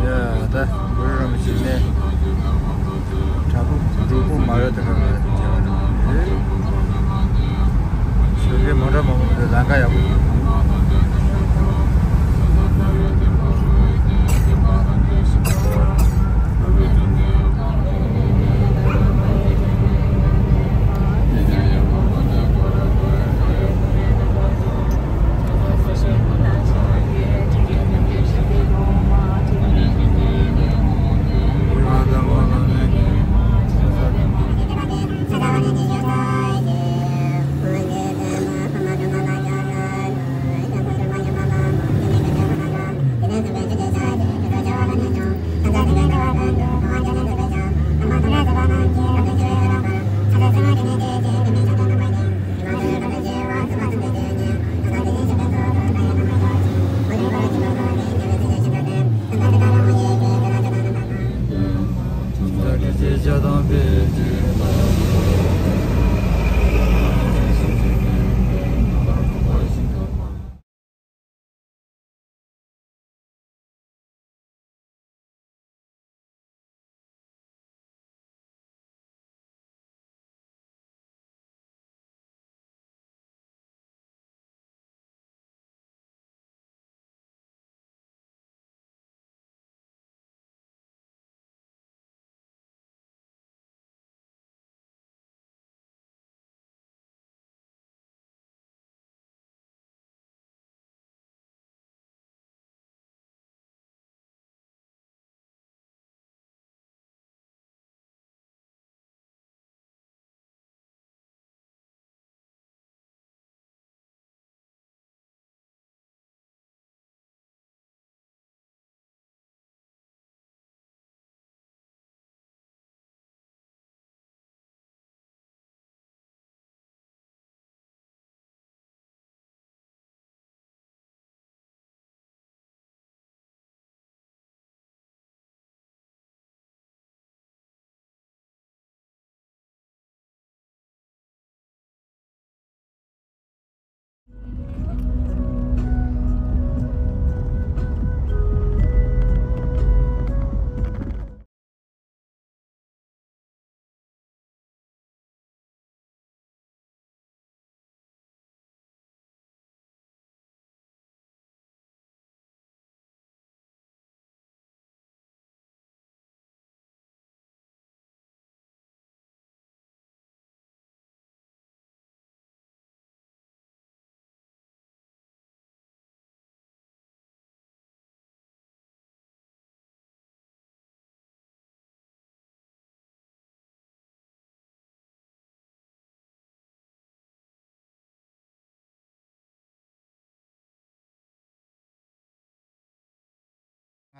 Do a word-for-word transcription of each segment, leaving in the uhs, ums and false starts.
ཡ། ད་གུ་རུ་རིན་པོ་ཆེ་ནས་བྲག་ཕུག་སྒྲུབ་ཕུག་མ་ཡོད་དེ་ག་ལ་མཇལ་བ་རེད། ཞོགས་ཀའི་མོ་ཊ་མང་པོ་འདུག་ལམ་ཁ་ཡག་པོ་འདུག་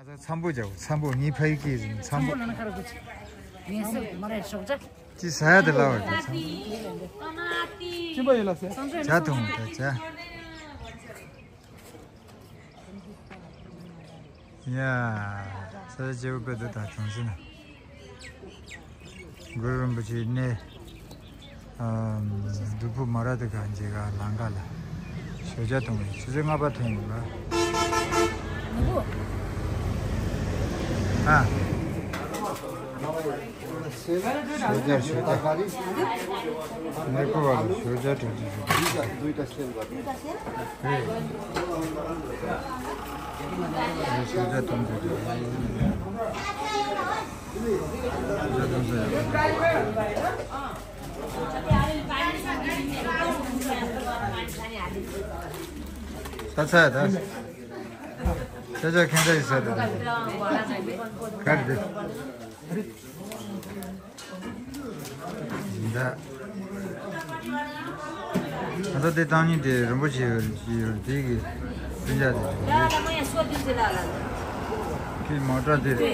ང་ཚོ་འཚམས་པོ་རྒྱག་འཚམས་པོ། ངའི་ཕ་ཡུལ་སྐད་ཟིན་འཚམས་པོ། ངས་སེ་མ་རེད་ཤོག་ཅག་ཅི་ཟ་ཡ་དེ་ལ་བར་དུ་འཚམས་པོ། ཇ་འཐུང་ད་ཇ། ཡ། ས་ཆ་སྐྱིད་པོ་དཔེ་འདུག་ད་གྲོང་གསེབ་ན། གུ་རུ་རིན་པོ་ཆེའི་གནས། ཨམ། སྒྲུབ་ཕུག་མ་ར་དེ་ག་མཇལ་ག་ལམ་ཁ་ལ་ཞོགས་ཇ་འཐུང་བའི་ཆུ་ཚོད་ལྔ་པ་ཐོན་ཡོད་པ། ཨ། ཞོགས་ཇ་ཞོགས་ཇ། གནས་སྐོར་བ་ལ་ཞོགས་ཇ་སྤྲད་རྒྱུ་ཞུ་གི་རེད། ཞོགས་ཇ་འཐུང་རྒྱུ་རེད། ས་ཚ་ད། ས་ཆ་ཁེངས་དྲེགས་ཡིན་ས་རེད། ག་རེ་རེད། ད། ང་ཚོ་དེ་བཏང་ཉིན་དེ་རིན་པོ་ཆེ་ཡོད་ཀྱི་ཡོད་དེ་གི་སྤུན་ཀྱག་དེ་རེད། ཁྱེད་མོ་ཊ་དེ་རེད།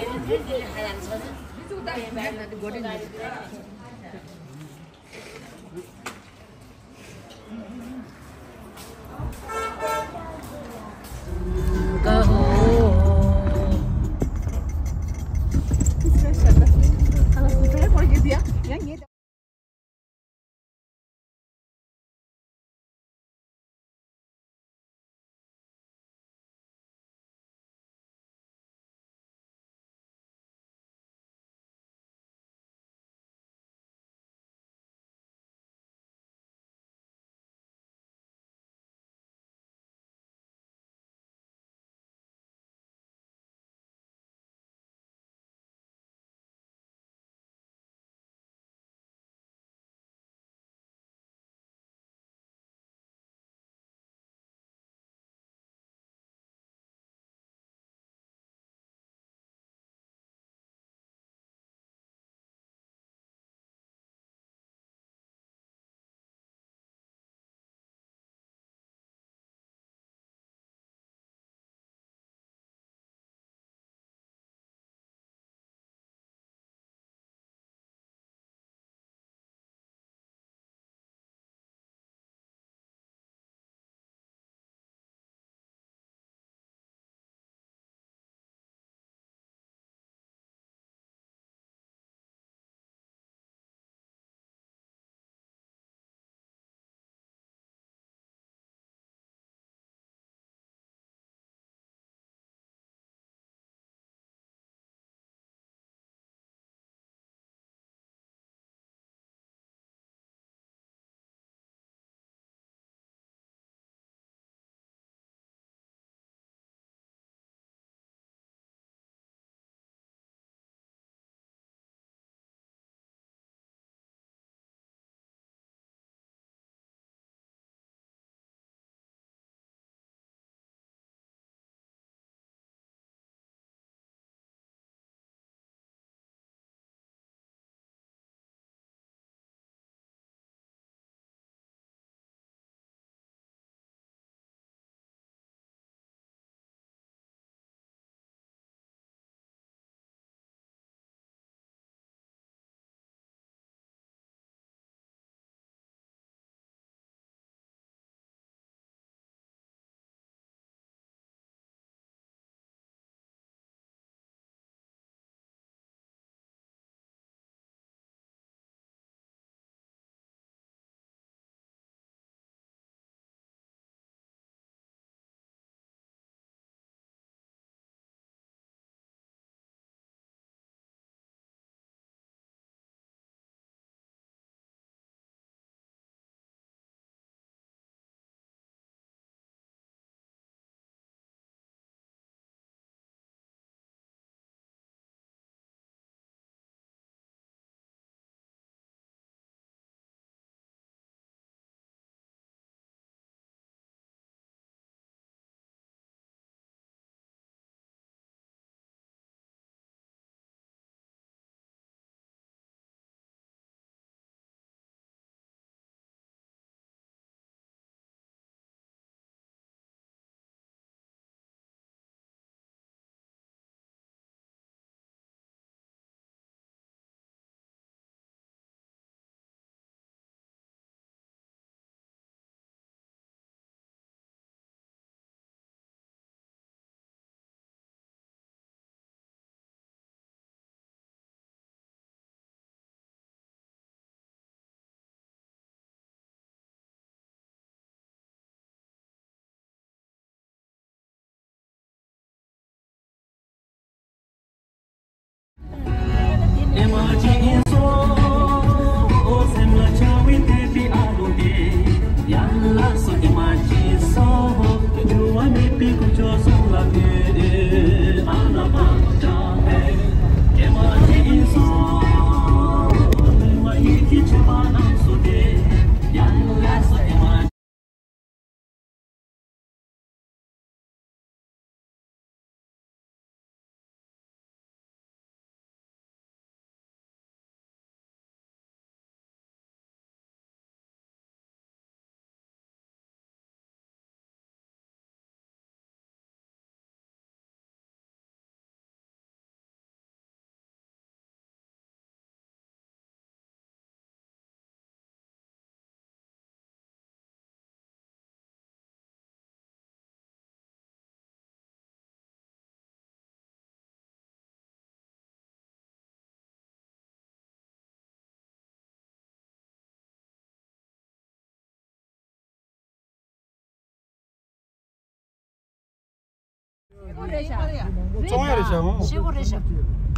ཙོང་ཡ་རེད་ཤག་ཤེས་གོ་རེད་ཤག་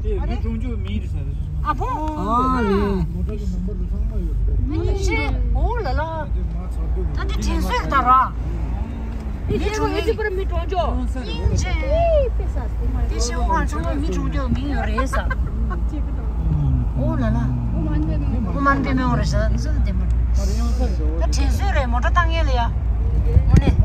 དེ་མི་གྲོང་ཆོག་མིན་རེད་ས་རེད། ཨ་ཕོ། ཨ་ལེ། མི་ཤེས། འོ་ལ་ལ། ད་འདི་དྲན་གསོས་ད་ར། མི་གྲོང་ཆོག་མི་གྲོང་ཆོག་ཡིན་ཅེ། དེ་ཤེས་གོ་ཁང་ཆུང་མ་མི་གྲོང་ཆོག་མིན་ཡོད་རེད་ས། འོ་ལ་ལ། འོ་མ་འདི་མི་འོ་རེད་ས་འཛུལ་དེ་མ། ད་དྲན་གསོས་རེད། མོ་ཊ་བཏང་ཡས་ལ་ཡ། འོ་ནས།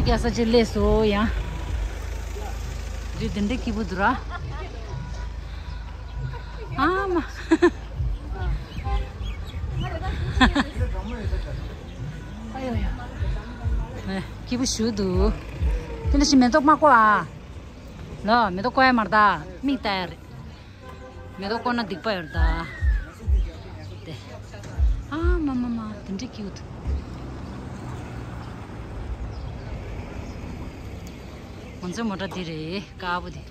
ངལ་གསོ་རྒྱག་ས་ཅིག་སླེབས་སོང་ཡང་། འདི་འདི་འདྲའི་སྐྱིད་པོ་འདུག་ར། ཨ་མ། ཨ་ཡོ་ཡ། ཨེ། སྐྱིད་པོ་ཞུ་འདུག་དེ་འདྲ་ཞིག་མེ་ཏོག་མ་བཀོག་ཨ། ལོ། མེ་ཏོག་བཀོག་ཡ་མ་རེད་ད། མིག་ལྟ་ཡ་རེད། མེ་ཏོག་བཀོག་ན་སྡིག་པ་ཡོད་རེད་ད། དེ། ཨ་མ་མ་མ། དེ་འདྲའི་སྐྱིད་པོ་འདུག་ང་ཚོའི་མོ་ཊ་འདི་རེད། དཀར་པོ་འདི།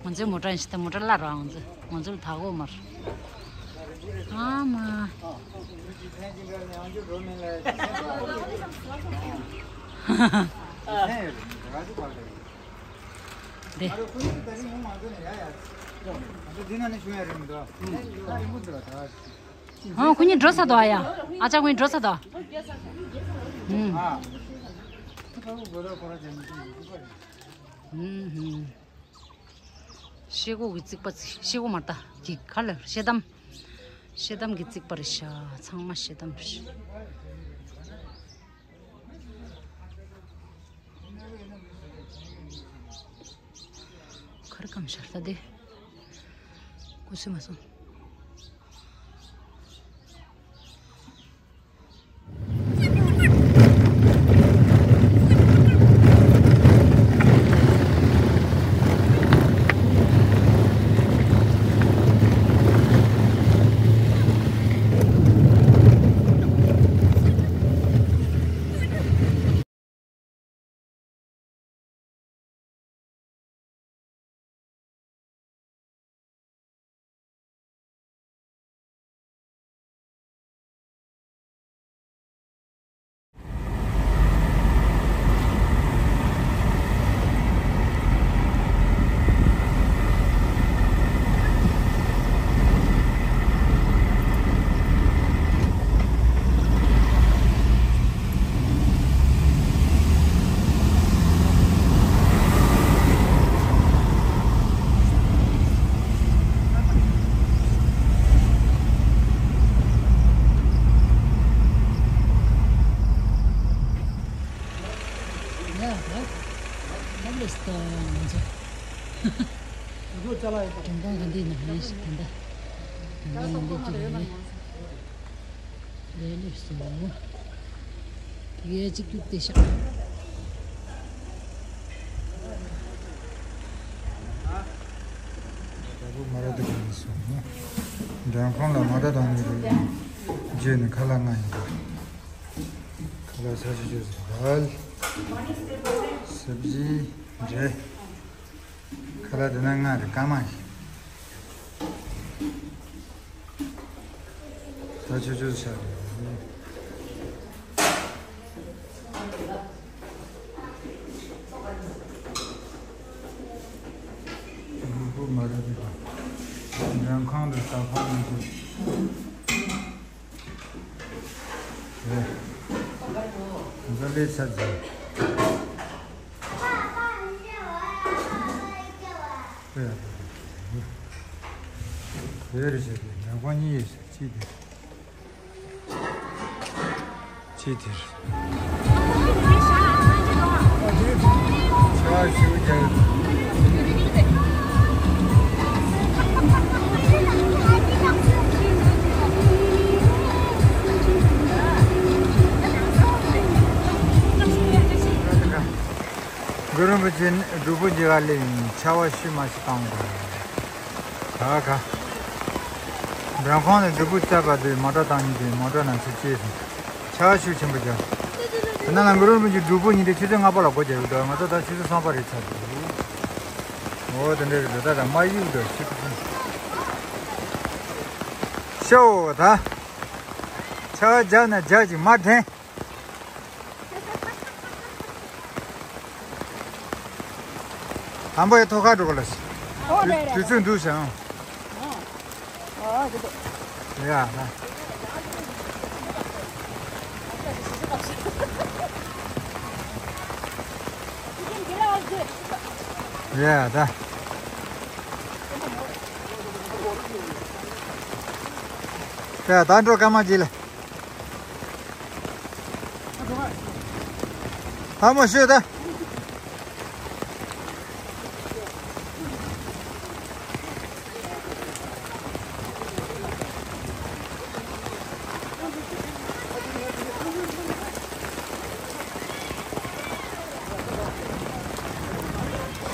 ང་ཚོའི་མོ་ཊ་ཡིན་ཞིག་ད། མོ་ཊ་གླ་རོགས། ང་ཚོ། ང་ཚོ་ལ་ད་གོ་མར། ཨ་མ། དེ། ཨ། ཁོ་གཉིས་འགྲོ་ས་དོ། ཨ་ཡ། ཨ་ཅག་ཁོ་གཉིས་འགྲོ་ས་དོ། ཨུམ། ཨུམ། ཤེལ་སྒོ་གི་རྩིག་པ། རྩིག་ཤེལ་སྒོ་མ་རེད་ད། གི་ག་ལ་ཤེལ་དམ། ཤེལ་དམ་གྱི་རྩིག་པ་རེད་ཤག་ཚང་མ་ཤེལ་དམ་རེད་ཤག་ག་རེ་སྒམ་ཤར་ད་དེ། ཀུ་སུ་མ་སོང་། མགྲོན་ཁང་གི་འདི་ནང་ནས་ཞིག་གི་འདི། མགྲོན་ཁང་གི་འདི་ཅིག་རེད། ལས་ལས་སོ། དེ་གས་གཅིག་གཅིག་དེ་ཤག་ད་བུ་མ་ར་དེ་ག་ནས་སོང་ནས། མགྲོན་ཁང་ལ་མ་ར་དང་ནི་རེད། རྗེས་ནས་ཁ་ལག་ང་ཡིན་པ། ཁ་ལག་ས་ཆུ་ཆུ་ཟ་རལ། སབ་ཇི་འདྲེ། ཁ་ལག་དེ་ན་ང་རེ་ཀ་མ་ཞིག་ད་ཆུ་ཆུ་ཆ་རེད། ཧུ་ཧུ་མ་རེད་པས། མགྲོན་ཁང་དུ་ཟ་ཁང་མི་འདུག་རེད། འཛམ་བུའི་ཚབ་ཀྱིས། རེད། རེད་རེད་བྱས་ཏེ་མགྲོན་ཁང་གཉིས་ཡོད་ཟེར། གཅིག་དེ། གཅིག་དེར། ཆར་ཞུ་རྒྱག་གུ་རུ་རིན་པོ་ཆེ་སྒྲུབ་པོ་མཇལ་ག་སླེབས་ཡིན། ཆར་པ་ཤུལ་མ་ཞིག་བཏང་དགོས། ད་ག་མགྲོན་ཁང་ནས་སྒྲུབ་པོ་བཙལ་བ་དེ་མོ་ཊ་བཏང་ཉིན་དེ་མོ་ཊ་ནང་ཚུད་སྐྱེས་སོང་། ཆར་པ་ཤུགས་ཆེན་པོ་རྒྱབ། དེ་ན་ལ་གུ་རུ་རིན་པོ་ཆེ་སྒྲུབ་པོ་ཉིན་དེ་ཆུ་ཚོད་ལྔ་པ་ལ་སྒོ་རྒྱག་ཡོད་འདུག་ང་ཚོ་ད་ཆུ་ཚོད་གསུམ་པ་རེད་ཆགས་འདུག་འོ་དེ་འདྲ་རེད། ད་ད་མ་གཡུག་འདུག་ཆུ་ཚོད་གསུམ། ཤོ་ད། ཆར་པ་རྒྱག་ན་རྒྱག་ཅིག་མ་དྲན། དང་པོ་ཡི་ཐོག་ཁ་འགྲོ་གི་ལ་ཞིག་ཨོ་རེད་རེད། དུས་ཚོད་འདུག་ཟེར་ཨང་། ཨོ་དེ་དེ། ཡ་ད། ཡ་ད། ཡ་ད་འགྲོ་སྐར་མ་གཅིག་ལ། ལྷ་མོ་ཤོད་ད།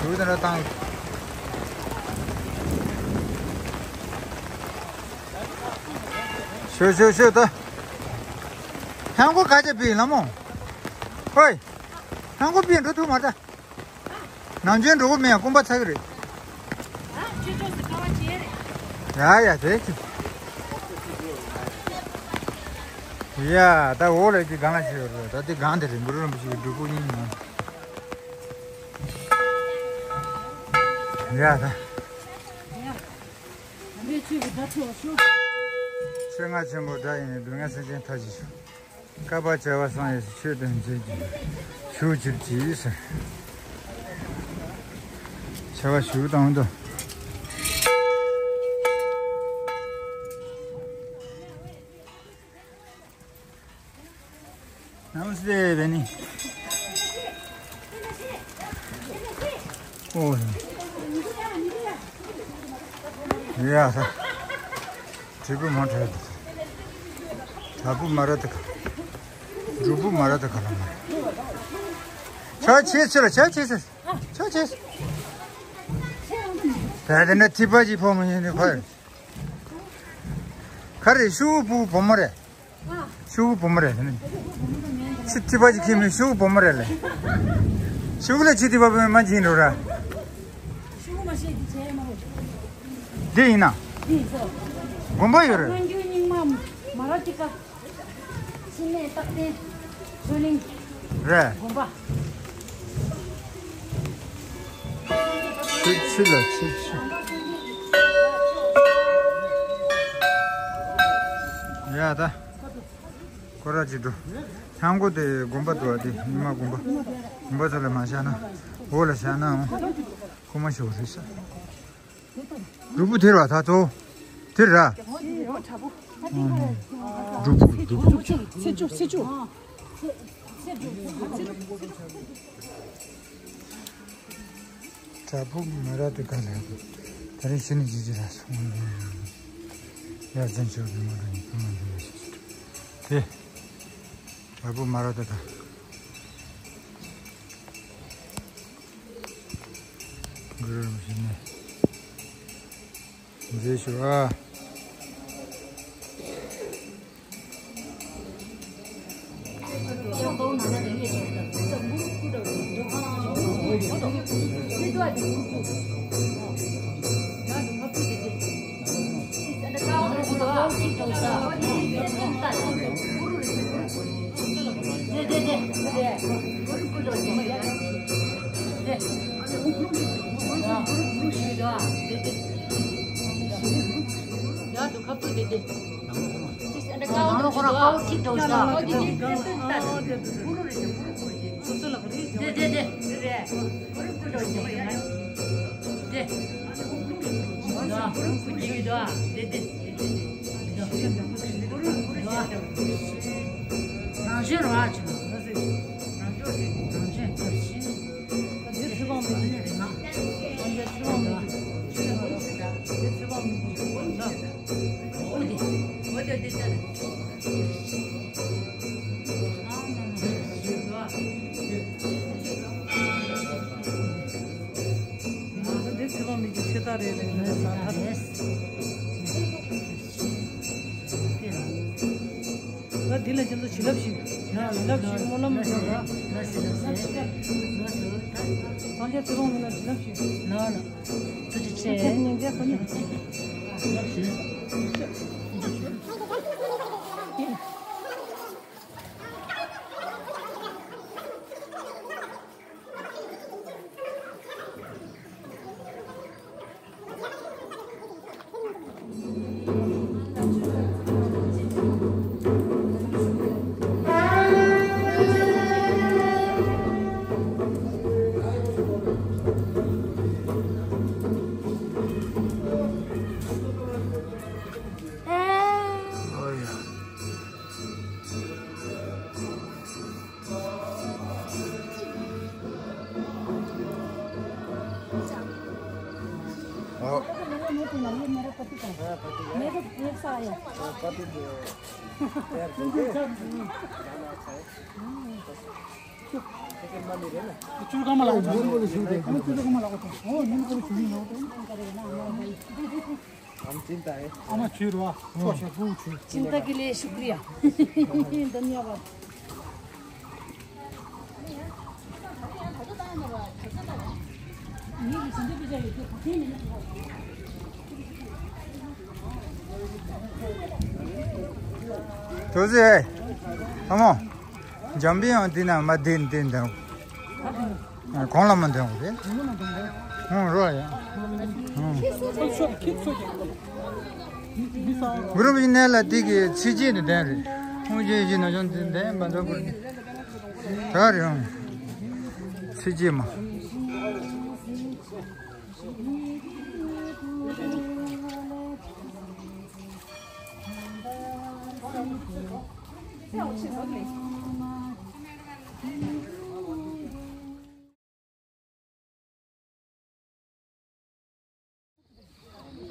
ཞུ་དེ་འདྲ་བཏང་། ཤོད་ཤོད་ཤོད་ད། ཧན་གོ་ག་ཅེ་པི་ལ་མོ། ཧོꯏ། ཧན་གོ་པི་འགྲོ་ཐུབ་མ་ད། ནམ་རྒྱུན་འགྲོ་གི་མེད། རྐང་པ་ཚ་གི་རེད། ཡ་ཡ་དེ་ཅི། ཡ་ད་འོ་ལས་ཀྱི་སྒང་ལ་ཅི་ཡོད་རེད། ད་དེ་སྒང་དེ་རེད། གུ་རུ་རིན་པོ་ཆེའི་སྒྲུབ་པོ་ཡིན་ན། ཡ་ད། ཆོས་རྔ་ཆེན་པོ་སྒྲ་ཡིས་ནི། སྡུག་བསྔལ་སེམས་ཅན་མཐར་བྱེད་ཤོག་བསྐལ་པ་བྱེ་བ་གསུམ་ཡི་ཆོས་དོན་མཛད་ཅིང་ཞུགས་གྱུར་ཅིག་ཟེར། བྱ་བ་ཞུགས་དང་དུ། ནམ་སེ་བེ་ནི། ཨོ། ཡ་ས། དྲིལ་བུ་མ་འཕྲད་དེ། དྲ་བུ་མ་ར་དེ་ག་སྒྲུབ་བུ་མ་ར་དེ་ག་ལ་མ་ར། ཆ་ཆེ་ཚེ་ལ་ཆ་ཆེ་ཚེ། ཆ་ཆེ་ཚེ། ད་དེ་འདྲ་ཐིགས་པ་ཅིག་ཕོག་མ་ཡིན་ནི་ཁོ། ག་རེ་ཤུ་བུ་བུ་མོ་རེད། ཤུ་བུ་བུ་མོ་རེད་ནི། ཆི་ཐིགས་པ་ཅིག་ཁྱེར་མི་ཤུ་བུ་བུ་མོ་རེད་ལེ། ཤུ་བུ་ལ་ཆི་ཐིགས་པ་བུ་མ་ཅིག་འགྲོ་ར། འདི་ཡིན་ན། དགོན་པ་ཡོད་རེད། སྔོན་འགྱུར་རྙིང་མ་མ་ར་ཏི་ཀ། འཆི་མེད་རྟག་བརྟན་ཆོས་གླིང་། རེད། དགོན་པ། ཆུ་ཆུ་ལ་ཆུ་ཆུ། ཡ་ད། ཁོ་ར་ཅིག་འགྲོ། ཧན་གོ་དེ་དགོན་པ་འདུག་ཨ། དེ་རྙིང་མ་དགོན་པ། དགོན་པ་ཚོ་ལ་མ་བཞག་ན། འོག་ལ་བཞག་ན་འོང་། ཁོ་མ་ཤོར་རེད་ཤག་སྒྲུབ་པོ་དེར་བ་ད་ཚོ། དེར་ར། སྒྲུབ་པོ་སྒྲུབ་པོ། ཚེ་བཅུ་ཚེ་བཅུ། བྲག་ཕུག་མ་ར་དེ་ག་ལ་ཡོད། ད་རེས་ཕྱི་ནས་ཅི་ཅི་ར་སོང་། ཡར་བཙན་བྱོལ་གྱི་མ་འགྲོ་ནི་ཁོ་མ་འགྲོ་ནི་ཞིག་དེ། ཡག་པོ་མ་ར་ད་ད། གུ་རུ་རིན་པོ་ཆེ་ནས། མཛེས་ཤོག་ཨ། ཡར་དུ་ཁ་ཕུད་དེ་དེ། ནང་ལོགས་ཁོ་རང་དཔའ་བོ་ཁྲིད་འགྲོ་ཤག་དེ་དེ་དེ་དེ། དེ། རང་བཞིན་རོ་ཨ་ཆུ། རང་བཞིན་རང་བཞིན་རང་བཞིན། འདི་ཚེ་དཔག་མེད་ཀྱི། འདི་ཚེ་དཔག་མེད་ཀྱི། འདི་ཚེ་དཔག་མེད་ཀྱི། འདི་ཚེ་དཔག་མེད་ཀྱི་ཚེ་རྟགས་རེད་ལ་ཡིན་ན་ལ་ད། ད་འདི་ལ་ཁྱེད་ཚོ་བྱིན་རླབས་ཤིག་བྱིན་རླབས་ཤིག་སྨོན་ལམ་ཞུ་ར། སངས་རྒྱས་ཚེ་དཔག་མེད་ལ་བྱིན་རླབས་ཤིག་ཐུགས་རྗེ་ཆེ། ཉིན་བརྒྱ་གོ་ནི། ཨ་མ་བྱུས་རོ། ཨ་མ་བྱུས་རོ། ཕྱོགས་ཞེ་པོ་བྱུས། ཅིན་ཏ་གི་ལེ་ཤུ་ཀྲི་ཡ། ཐུགས་རྗེ་ཆེ། ཨ་མ། འཇམ་པའི་ཡང་དེ་ན་མ་བདེན་བདེན་དང་། གོང་ལ་མ་འདོན་གོ་རེད། ཧུང་རོ་ཡ། ཧུང་། གུ་རུ་མི་གནས་ལ་དེ་གི་ཚིག་རྗེས་ནི་ལྡན་རེད། ཧུང་རྗེས་བཞི་ན་ཅང་དེ་ལྡན་མ་འདོན་གོ་རེད། ད་རེད་ཧུང་། ཚིག་རྗེས་མ།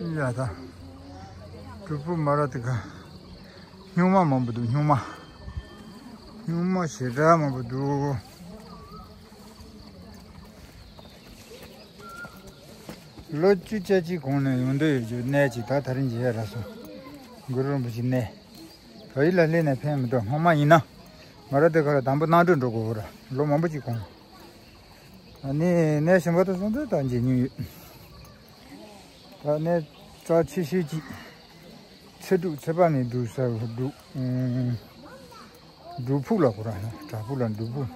ཡ་ད། གྲུ་པུ་མ་ར་དེ་ག་སྨྱུག་མ་མང་པོ་འདུག་སྨྱུག་མ། སྨྱུག་མ་ཞེ་དྲག་མང་པོ་འདུག་ལོ་བཅུ་ཆ་གཅིག་གོང་ནས་ཡོང་འདོད་ཡོད་རྒྱུ་གནས་ཅིག་ད་ད་རིང་མཇལ་ཡ་རག་སོང་། གུ་རུ་རིན་པོ་ཆེ་གནས། བལ་ཡུལ་ལ་སླེབས་ནས་ཕན་མི་ཐོགས། སྔོན་མ་ཡིན་ན། མ་ར་དེ་ག་ལ་དང་པོ་གནང་གྲོས་འགྲོ་དགོས་ར་ལོ་མང་པོ་ཅིག་གོང་། ཨ་ནི་གནས་གཞན་པ་དུ་སོང་ཚེ་ད་མཇལ་མྱོང་ཡོད། ད་གནས་རྩ་ཆེ་ཤོས་ཅིག་ཚེ་སྒྲུབ་ཚེ་དཔག་མེད་སྒྲུབ་ས་སྒྲུབ། སྒྲུབ་ཕུག་ལ་གོ་ར་ཡང་བྲག་ཕུག་ལ་སྒྲུབ་ཕུག་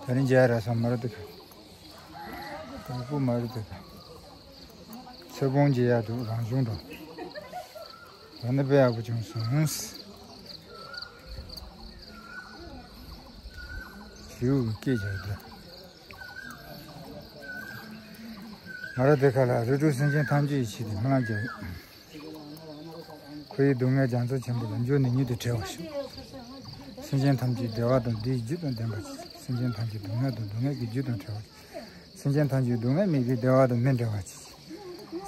ད་རིང་མཇལ་ཡ་རག་སོང་མ་ར་དེ་ག་སྒྲུབ་ཕུག་མ་ར་དེ་ག་ཚེ་སྒོམ་མཇལ་ཡ་འདུག་རང་བྱུང་དང་། ད་ནི་དཔེ་ཡག་པོ་བྱུང་སོང་། བྱིའུ་གི་སྐད་རྒྱག་འདུག་མ་ར་དེ་ག་ལ་རི་ཁྲོད་སེམས་ཅན་ཐམས་ཅད་ཀྱི་ཆེད་དུ་སྨོན་ལམ་རྒྱག་ཁོ་ཡི་སྡུག་བསྔལ་རྒྱ་མཚོ་ཆེན་པོ་ལ་འགྱོ་ནས་མྱུར་དུ་བྲལ་བར་ཤོག་སེམས་ཅན་ཐམས་ཅད་བདེ་བ་དང་བདེ་སྐྱིད་དང་ལྡན་པར་གྱིས། སེམས་ཅན་ཐམས་ཅད་སྡུག་བསྔལ་དང་སྡུག་བསྔལ་གྱི་རྒྱུ་དང་བྲལ་བར་གྱིས། སེམས་ཅན་ཐམས་ཅད་སྡུག་བསྔལ་མེད་པའི་བདེ་བ་དང་མི་འབྲལ་བར་གྱིས།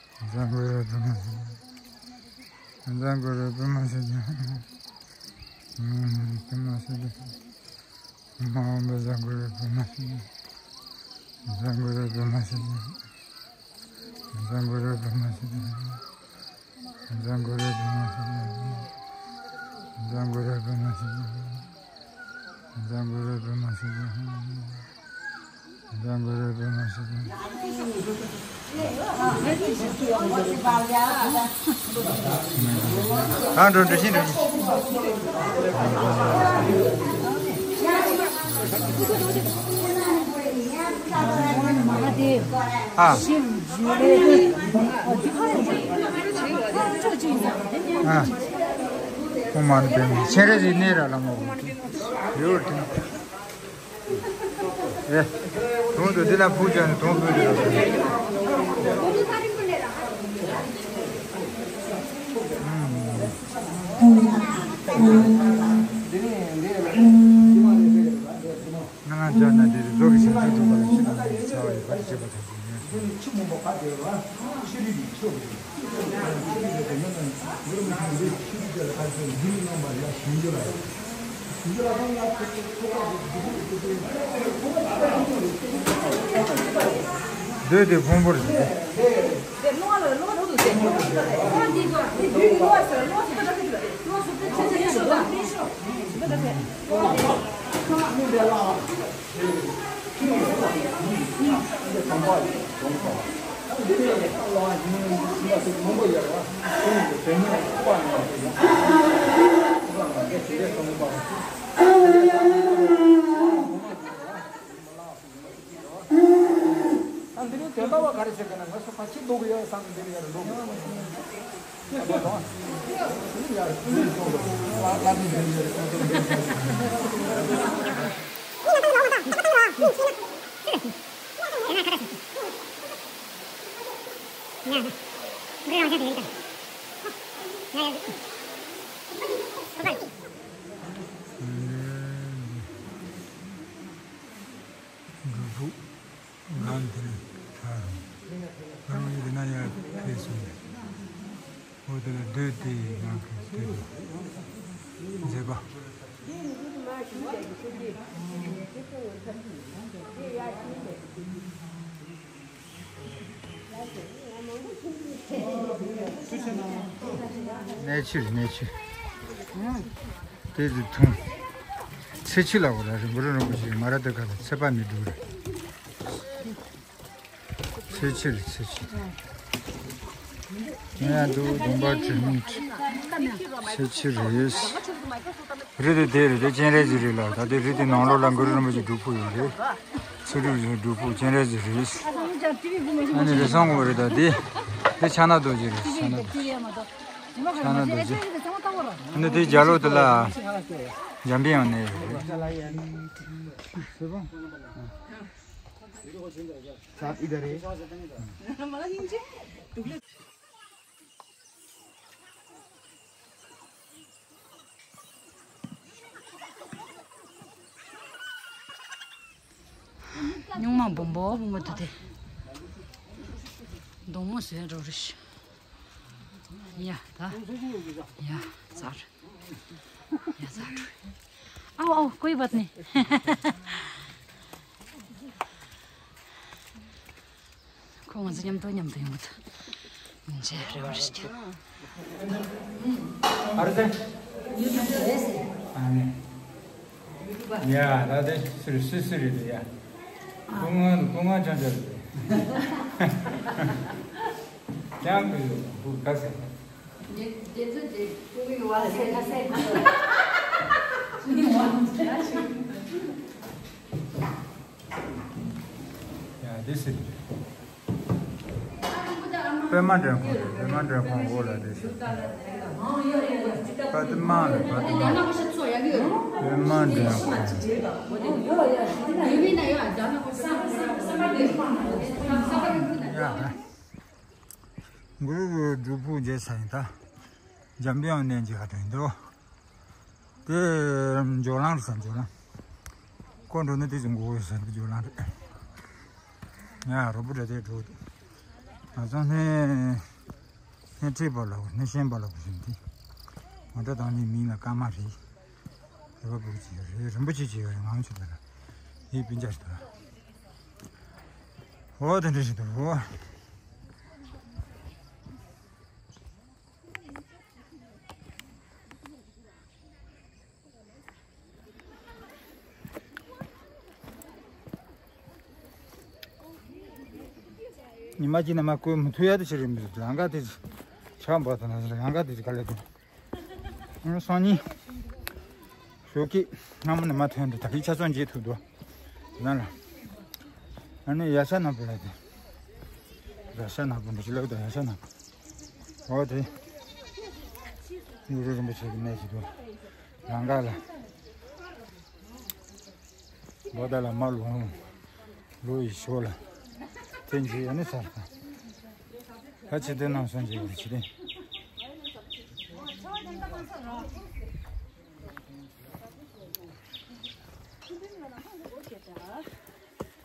འཛམ་བུ་རི་པདྨ་སིདྡྷི། འཛམ་བུ་རི་པདྨ་སིདྡྷི། པདྨ་སིདྡྷི། མ་འོངས་པའི་འཛམ་བུ་རི་པདྨ་སིདྡྷི། འཛམ་བུ་རི་པདྨ་སིདྡྷི། འཛམ་བུ་རི་པདྨ་སིདྡྷི། འཛམ་བུ་རི་པདྨ་སིདྡྷི། འཛམ་བུ་རི་པདྨ་སིདྡྷི། འཛམ་བུ་རི་པདྨ་སིདྡྷི། འཛམ་བུ་རི་པདྨ་སིདྡྷི། ཨ་འགྲོ་འགྲོ་ཤིང་འགྲོ་ཤིང་། ཨ། ཨ། ཁོང་མ་ནི་པདྨ་སྤྱན་རས་གཟིགས་གནས་ར་ལ་མོ། ཡོད་དེ། ཨེ། དུང་དུ་འདི་ལ་ཕུག་ཅན་དུང་ཕུག་དེ་ལ། ང་ང་ཅག་ན་འདིར་རྫོགས་ཀྱི་སེམས་ཅན་སྡུག་པ་ལ་ཕྱི་དང་ནང་གི་ཚ་བ་ཡོད་པར་བྱེད་པ་དང་། འདོད་དེ་ཕུང་པོར་ཨ་འདི་ནི་དོན་དག་བ་ག་རེ་བྱེད་ཀྱི་ན། ང་ཚོ་ཕ་ཁྱི་ལོག་གི་ཡོད་བསམ་གི་འདི་ནི་ཡར་ལོག་གི། འབྲུ་ཕུག་ང་འདིར་ཐར་རུང་། ང་རང་ཡུལ་ན་ཡར་ཕེབས་སོང་ནས། འོ་དེ་ལ་སྡོད་དེ་ང་གི་སྡོད་དེ་མཛེས་པ། གནས་ཆུ་རེད། གནས་ཆུ། དེ་དུ་འཐུང་། ཚེ་ཆུ་ལ་འོ་ལ་རིན་པོ་རིན་པོ་ཆེ་མ་ར་དེ་ག་ལ་ཚེ་པ་ནི་འདུག་རེད། ཚེ་ཆུ་རེད། ཚེ་ཆུ། ངས་འདུག་གདོང་པ་དྲི་མིག་ཚེ་ཆུ་རེད། རི་དེ་དེ་རེད། དེ་སྤྱན་རས་གཟིགས་རེད་ལ། ད་དེ་རི་དེ་ནང་ལོགས་ལ་གུ་རུ་རིན་པོ་ཆེ་སྒྲུབ་ཕུག་ཡོད་རེད། ཚེ་སྒྲུབ་སྒྲུབ་ཕུག་སྤྱན་རས་གཟིགས་རེད། ཨ་ནི་རི་བསང་ངོ་རེད། ད་དེ་དེ་ཕྱག་ན་རྡོ་རྗེ་རེད། ཕྱག་ན་རྡོ་རྗེ། ཕྱག་ན་རྡོ་རྗེ། ཨ་ནི་དེ་རྒྱ་ལོ་དེ་ལ་འཇམ་པའི་དབྱངས་གནས་ཡོད་རེད། སྨྱུག་མ་སྦོམ་པོ་སྦོམ་པོ་དེ་དེ། སྡོང་མོ་བཟོས་འགྲོ་རེད། ཡ་ད། ཡ་ཚར། ཡ་ཚ་ཁྲུ། ཨའོ་ཨའོ་ཀོའི་བཏང་ནི། ཁོ་ང་ཚོ་མཉམ་དུ་མཉམ་དུ་ཡོང་གི་འདུག་མི་འདྲ་རེ་བ་རེ་སྐྱེ། ཨ་རེ་ཟེར། ཨ་ནི། ཡ་ད་དེ་སུ་རེད་སུ་སུ་རེད་ཡ། སྐུ་ངོ་སྐུ་ངོ་ཅང་ཅང་རེད། ཅང་གི་སྐུ་ག་ཟེར། ཡ་འདི་སྲིད། པད་མ་འདྲེན་ཁོང་རེད། པད་མ་འདྲེན་ཁོང་འོག་ལ་རེད་ཤག་པད་མ་རེད། པད་མ། པད་མ་འདྲེན་ཁོང་། ཡ། གུ་རུ་སྒྲུབ་ཕུག་མཇལ་ཚར་ཡིན་ད། འཇམ་དབྱངས་གནས་མཇལ་ག་འགྲོ་ཡིན་འདུག་དེ་ཇོ་ལང་རེད་ཟེར། ཇོ་ལང་། ཁོ་འགྲོ་ན་དེ་ཅུང་གོ་ཡོད་ཟེར། འདི་ཇོ་ལང་རེད། ང་རོ་པོ་འདྲ་དེ་འགྲོ་འདུག་ང་ཚོ་སྣེ་སྣེ་ཁྲིད་པ་ལ་སྣེ་ཤན་པ་ལ་བཞིན་དེ་ང་ད་དང་ནི་མིང་ལ་ཀརྨ་རེད། རེ་བ་བུ་ཅི་ཡོད་རེད། རིན་པོ་ཆེ་ཅི་ཡོད་རེད། ང་ཚོ་ལ་ཡིད་སྤུན་ཆ་ཞིག་འདུག་འོ་དེ་འདྲ་ཞིག་འདུག་འོ། ཉི་མ་གཅིག་ནས་མ་བསྐོལ་མི་ཐུབ་ཡ་དེ་ཕྱིར་མི་འདུག་ལམ་ཁ་དེ་ཆགས་འབག་དང་ལམ་ཁ་དེ་ག་ལས་དང་། སང་ཉིན་ཞོགས་ཀས་སྔ་མོ་ནས་མ་ཐོན་དུ་ད་གིན་ཆ་ཚང་མཇལ་ཐུབ་འདུག་དེ་ན་ལ་ཨ་ནི་ཡ་ཤ་ནག་པོ་ལ་དེ། ཡ་ཤ་ནག་པོ་འདི་ཅི་ལབ་དང་ཡ་ཤ་ནག་པོ། འོ་དེ། གུ་རུ་རིན་པོ་ཆེ་གི་གནས་ཅིག་འདུག་ལམ་ཁ་ལ། ལོ་ཟླ་ལ་མ་ལོ་ལོ་ཡི་ཞོར་ལ་དེ་འཇིག་ཡ་ནི་ཚར་དང་། ད་ཕྱི་དེ་ནང་སོང་འཇིག་ཡོད་ཕྱི་དེ།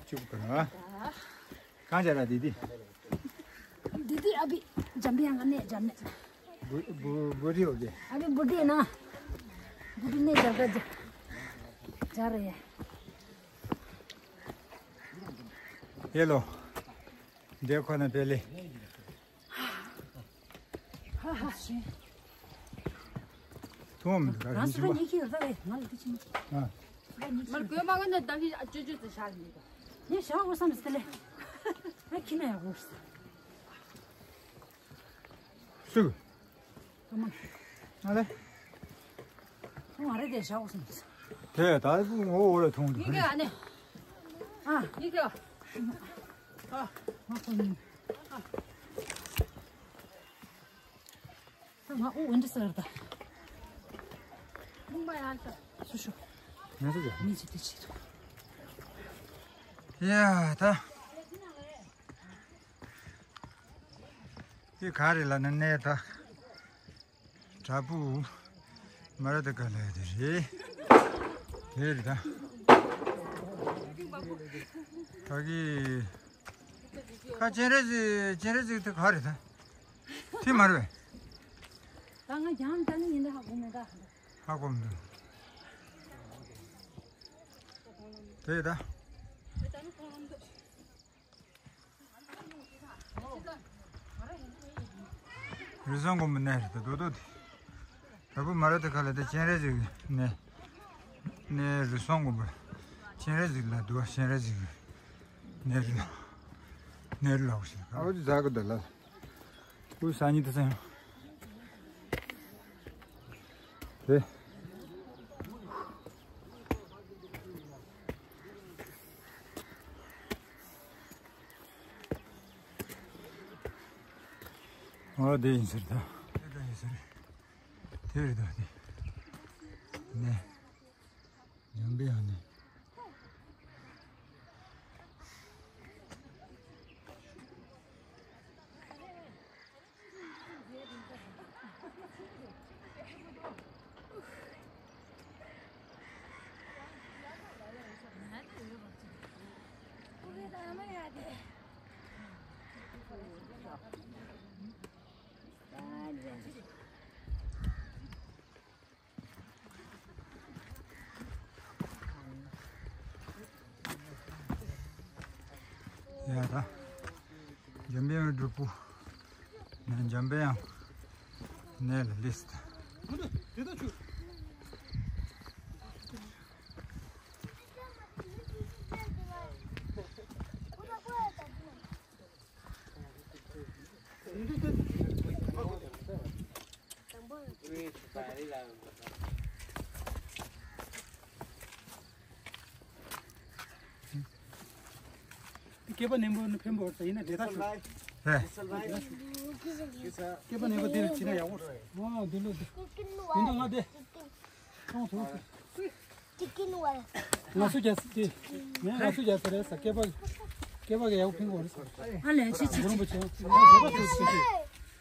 ཅུབ་ཀ་ར། གང་བྱ་ར་དེ་དེ། དེ་དེ་ཨ་བི་འཇམ་པའི་ཡང་ག་ནས་འཇམ་ནས། བུ་བུ་བུ་རི་ཡོད་གི། ཨ་བི་བུ་དེ་ན། བུ་དེ་ནས་འཇམ་ག་འཇམ། འཇམ་རེད། ཧེ་ལོ། འདྲེ་ཁོ་ན་པེ་ལེ། ཧ་ཧ། ཐུང་མི་འདུག་རང་སུ་ཁ་ཉིད་ཀྱིས་ར་བས་ང་ལ་དེ་ཕྱིན། ཨ། སུ་ཁ་ཉིད་མར་ཀྱིས་གོས་མ་གོན་ན་བདག་གིས་ཨ་ཅོ་ཅོ་ཙི་ཤར་མི་འདུག་ངས་ཞག་འོ་བསམ་ཟེར་ལེ། ཨ་ཁྱི་ན་ཡག་པོ་ཟེར། སུ། ཨ་མ། ཨ་ལེ། ཁོང་ང་རེ་དེ་ཞག་འོ་བསམ་ཟེར། དེ་ད་ངོ་བོ་ལ་ཐུང་འདུག་ཡིན་གྱི་ཨ་ནེ། ཨ། ཡིན་གྱི། ཨ། ང་ཁོ་ཡིན། ད་ང་དབུགས་འདི་ཟེར་ད། ལུང་པ་ཡང་ལྟ། སུ་ཤོག་ང་ཚོ་ཡ། མི་ཚོ་དེ་བྱེད་ཐུབ། ཡ་ད། དེ་ག་རེ་ལ་ནི་གནས་ད། བྲག་ཕུག་མ་ར་ད་ག་ལ་དེ་རེད། དེ་རེད་ད། ད་གི་ཁ་སྤྱན་རས་གཟིགས། སྤྱན་རས་གཟིགས་དེ་ག་རེད་ད། དེ་མ་རེད་པས། ད་ང་རྒྱང་ལྟ་ནི་ཡིན་ད་ཧ་གོ་མེད་ད། ཧ་གོ་མི་འདུག་དེ་ད། རི་བསང་དགོན་པའི་གནས་རེད་ད་རྡོ་རྡོ་དེ། བྲག་ཕུག་མ་ར་ད་ག་ལ་དེ་སྤྱན་རས་གཟིགས་གནས། གནས་རི་བསང་དགོན་པ། སྤྱན་རས་གཟིགས་ལ་འདུག་སྤྱན་རས་གཟིགས་གནས་རི་ལ། གནས་རི་ལ་འོ་ཞེས་ཨ་བ་ཅི་ཟ་གི་འདུག་ལ། ཁོའི་སང་ཉིན་དེ་སང་། དེ། འོ་དེ་ཡིན་ཟེར་ད། དེ་ད་ཡིན་ཟེར། དེ་རེད་ད་དེ། ནས། ཡང་པའི་ཡང་ནས། ཡ་ད། འཇམ་དཔལ་དབྱངས་སྒྲུབ་ཕུག་ནས་འཇམ་དཔལ་དབྱངས་གནས་ལ་སླེབས། སྐེད་པ་ནེམ་པོ་ནི་ཕན་པོ་ཡིན་ན་དེ་ལྟར་ཞུ། ཧེ། སྐེད་པ་ནེམ་པོ་དེ་ལ་བྱིན་ན་ཡག་པོ། ཨོ་དེ་ལོ་དེ། དེ་འདྲ་ང་དེ། ང་སུ་རྒྱ་སི་དེ། ངས་ང་སུ་རྒྱ་སི་རེད་ས་སྐེད་པ། སྐེད་པ་གི་ཡག་པོ་ཕན་པོ་རེད་ས། ཨ་ལས་ཆི་ཆི་ཆི།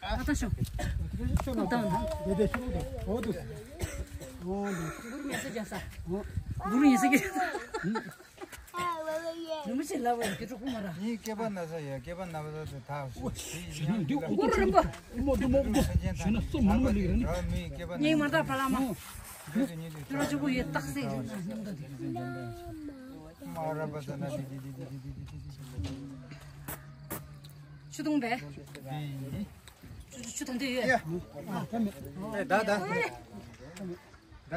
ཨ་ད་ཤོག་ཏུ་ཏང་། དེ་དེ་ཤོག་ཏུ་འོ་དུ། འོ་དུ། གུ་རུ་ངེས་སེ་རྒྱ་ས། འོ། གུ་རུ་ངེས་སེ་རྒྱ་ས། ནུ་མི་ཆེ་ལ་བའི་གི་གྲོགས་པོ་མ་ར། ངའི་སྐེད་པ་ན་ས་ཡ་སྐེད་པ་ན་བ་ད་དེ་ཐག་ཞིག་དེ་ཡིན་ན་འདི་གུ་རུ་རིན་པོ། མོ་དུ་མོ་དུ་ཞུ་ན་སོ་མོ་མོ་ལི་ར་ནི། ངའི་མ་ད་པ་ལ་མ། དུ་ར་ཆུ་བོ་ཡོད་རྟགས་སེ་རེད། མ་ར་པ་ད་ན་དེ་དེ་དེ་དེ་དེ་དེ་དེ་དེ། ཆུ་དུང་བས། ཆུ་ཆུ་དང་དུ་ཡོད། ད་ད་ད་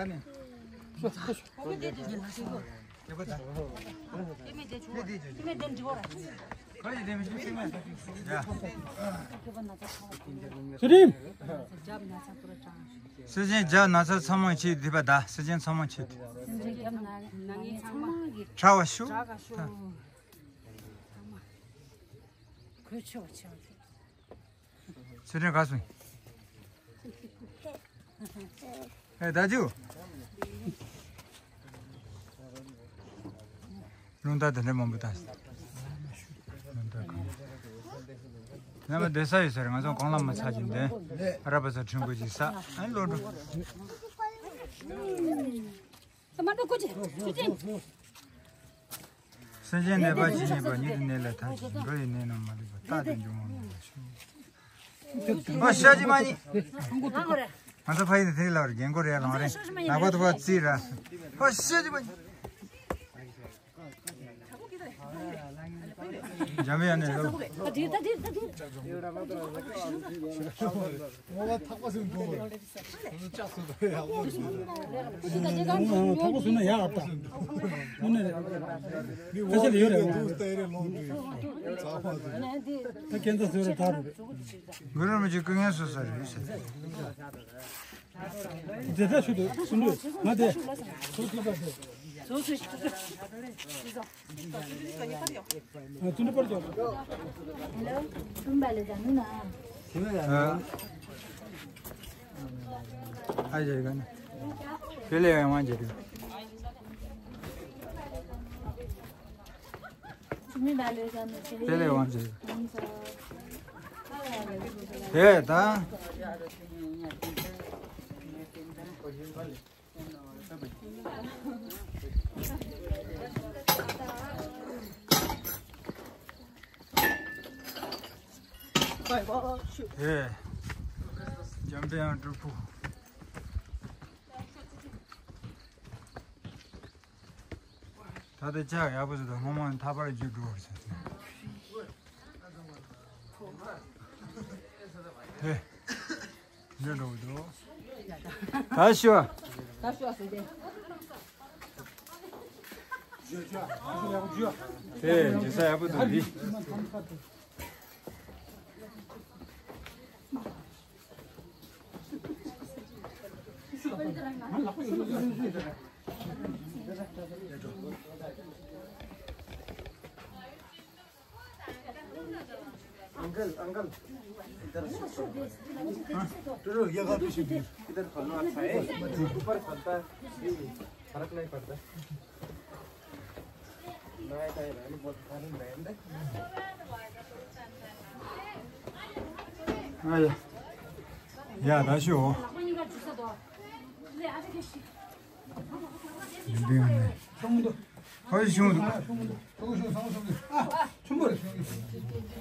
ནི། ཚེ་རིང་། སེ་ཆེན་རྒྱབ་ན་ཚ་ཚང་མ་ཆེ་དེ་པ་ད་སེ་ཆེན་ཚང་མ་ཆེ་དེ། ཁྲ་བ་ཤུ། ཁོས་ཆེ་བ་ཆེ་བ། ཚུལ་ཁྲིམས་ག་སོང་། ཨེ་ད་ཇུ། རླུང་རྟ་དེ་འདྲ་མང་པོ་བཏང་། རླུང་རྟ་གང་། ང་མ་བསྡད་ས་ཡོད་ས་རེད། ང་ཚོ་གོང་ལ་མ་ཚར་གྱིན་བསྡད། ཨ་ར་པ་ས་ཁྲིམས་དགོས་ཀྱི་ས་ཨ་ལོ་འགྲོ། ས་མ་འགྲོ་ཀོ་ཅེ་ཆུ་ཅན། སེམས་ཅན་ནད་པ་ཇི་སྙེད་པ། ཉིད་དུ་གནས་ལ་ཐར་ཅིག་འགྲོ་ཡི་ནད་རྣམས་མ་ལུས་པ། རྟག་ཏུ་འབྱུང་བ་མེད་པར་ཤོག་ཨོ་ཤ་ཅི་མ་ཉི། ང་ཚོ་ཕ་ཡུལ་དེ་ལ་རྒན་གོ་རེ་ལོང་རེ། ནག་པ་དུ་བ་རྩིས་ར། ཨོ་ཤ་ཅི་མ་ཉི། འཇམ་པའི་ཡང་ནས་ལོ། ཨ་དེ་ད་དེ་ད་དེ། ངོ་བ་ཐག་པ་ཟིན་འགྲོ་བར། ཐག་པ་ཟིན་ན་ཡག་ཨ་ད། ཁོ་ནས་ཁ་ཤས་ལ་ཡོད་རེད། ད་ཁྱེད་ཚོ་བཟོས་རེད་ད་རེད། གུ་རུ་མི་གཅིག་ཀུན་ངལ་གསོ་ས་རེད་ཟེར། དེ་ལྟར་ཞུ་དུ་སུ་འདུས་ང་དེ། སུ་སུ་པ་དེ། དེ་ལས་དབང་ཆེ། དེ་ད། ཨེ། འཇམ་དཔལ་དབྱངས་སྒྲུབ་ཕུག་ད་ལྟ་ལྕགས་ཡག་པོ་ཟེར་དང་སྔོན་མ་ཐག་པར་རྒྱུ་འགྲོ་བར་ཟེར་ཏེ། འདི་འགྲོ་འདུག་ད་ཤོ། ད་ཤོ་ཟེར་ཏེ། དེ་འཇུ་ས་ཡག་པོ་འདུག་འདི། uncle, uncle, इधर। टुडू, ये बात इधर खोलना अच्छा है, ऊपर खोलता है, फर्क नहीं पड़ता। ཡ། ཡ་ད་ཤོ། ཡིན་པའི་ངང་ནས། ཧོ་ཤོང་འདུག་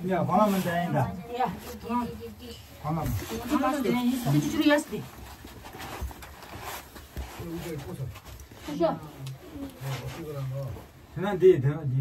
ཡ་བ་ལ་མི་འདྲ་ཡིན་ད། བ་ལ་མི། དེ་ན་འདི་དེ་ན་འདི།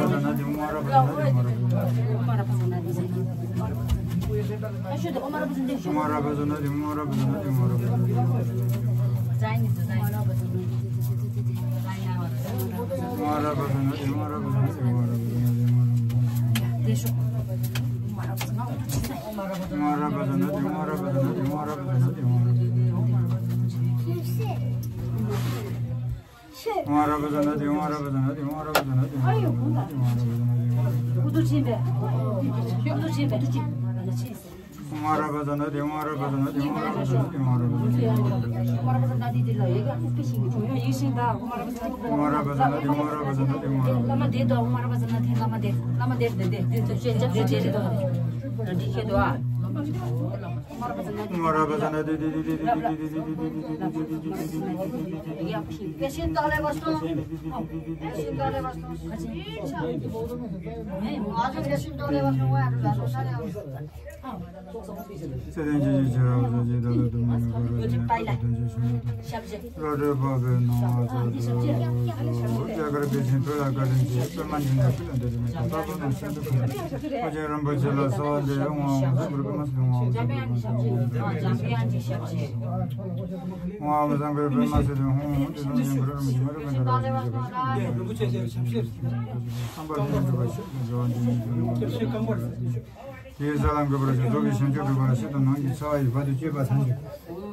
དེའི་ས་ལ་འགོད་པར་ཞུ། རྫོགས་པའི་བྱང་ཆུབ་སྒྲུབ་པ་ལ་ཕྱི་དང་ནང་གི་ཚ་བ་ཡི་བར་དུ་གཅོད་པ་ཐམས་ཅད་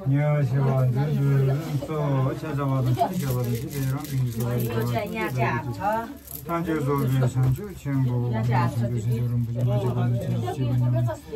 ཉེ་བར་ཞི་བ་འདོད་དུ་གསོལ། ཕྱག་བྱ་བ་དང་ཕྱག་བྱ་བ་དང་ཇི་ལྟར་རང་བཞིན་གྱིས་གསོལ་བ་ཡི་བྱ་བ་ཐམས་ཅད་རྫོགས་པའི་བྱང་ཆུབ་ཆེན་པོ་ཐམས་ཅད་སངས་རྒྱས་སངས་རྒྱས་རིན་པོ་ཆེ་མ་ཆེན་པོ་ཆེན་པོ་ཆེན་པོ།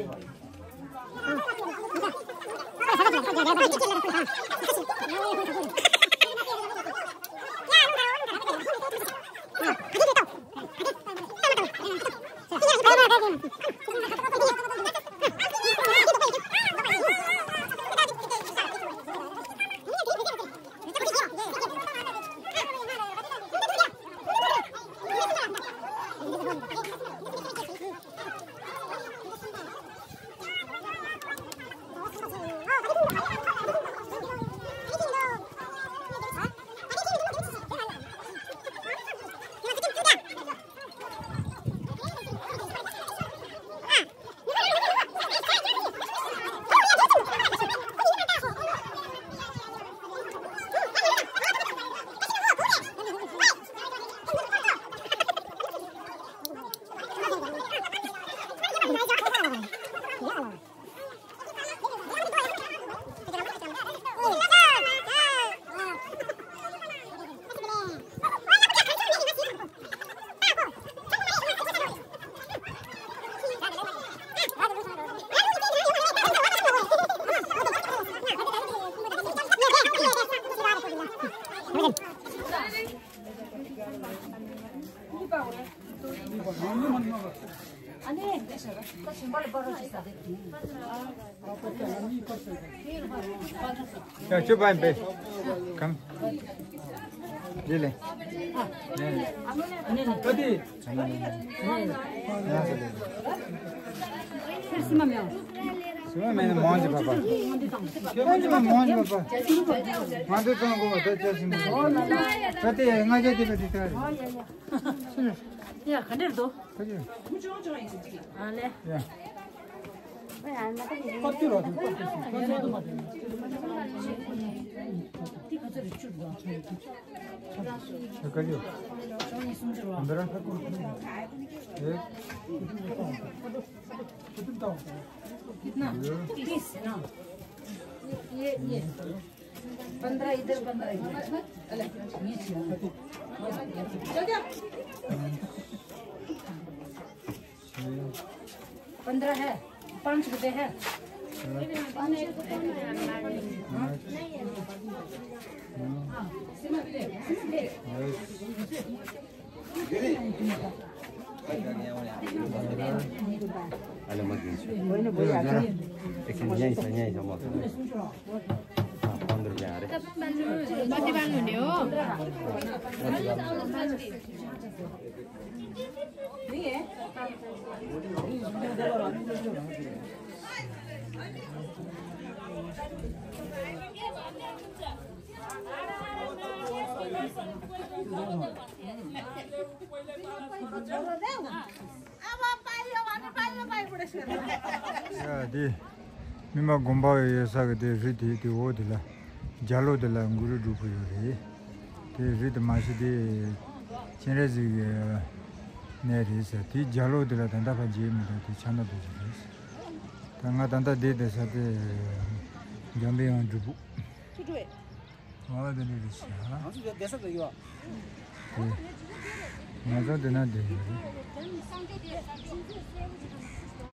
ཡ་ཅོ་བན་པེ། ཀམ། ལེ་ལེ། ཀ་ཏི། སི་མ་མེ་མོང་ཅི་པ་པ། ཁྱོད་མོང་ཅི་པ་མོང་ཅི་པ་པ། ང་ཚོ་ཚང་གོ་ད་ཅ་སི་མ། ཀ་ཏི་ང་ཅ་ཏི་པ་ཏི་ཏ་རེ། ཡ་ག་འདྲེར་འདུག་ཁ་ཅིག་ཨ་ལེ། ཡ། ཁ་ཅིག་རོ་ཁ་ཅིག་ཁ་ཅིག་རོ། ཁ་ཅིག་རོ། འདི་ར་ཁ་ཅིག་རོ། ཨེ། कितना? तीस ना? ये, ये, ये। पन्द्रह इधर, पन्द्रह इधर। चल जा। पन्द्रह है, पाँच रुपए है। हाँ। हाँ, सिमर दे, सिमर दे। ཡ་དེ། སྨིན་མ་དགོན་པ་ཡོད་ས་གི་དེ་རི་དེ་དེ་འོག་དེ་ལ། རྒྱ་ལོ་དེ་ལ་གུ་རུ་སྒྲུབ་ཕུག་ཡོད་རེད། དེ་རི་དེ་མ་གཞི་དེ་སྤྱན་རས་གཟིགས་ཀྱི་གནས་རེད་ཟེར། དེ་རྒྱ་ལོ་དེ་ལ་ད་ལྟ་ཕར་མཇལ་མི་འདུག་དེ་ཆགས་ན་འདུག་ཟེར་རེད། ད་ང་ད་ལྟ་བསྡད་བསྡད་ས་དེ་འཇམ་པའི་དབྱངས་སྒྲུབ་ཕུག་ཨོ་དེ་འདྲ་རེད་ཤག་ང་ཚོ་དེ་ས་དེ་ཡོད། དེ། ང་ཚོ་དེ་ན་བསྡད་ཡོད་རེད།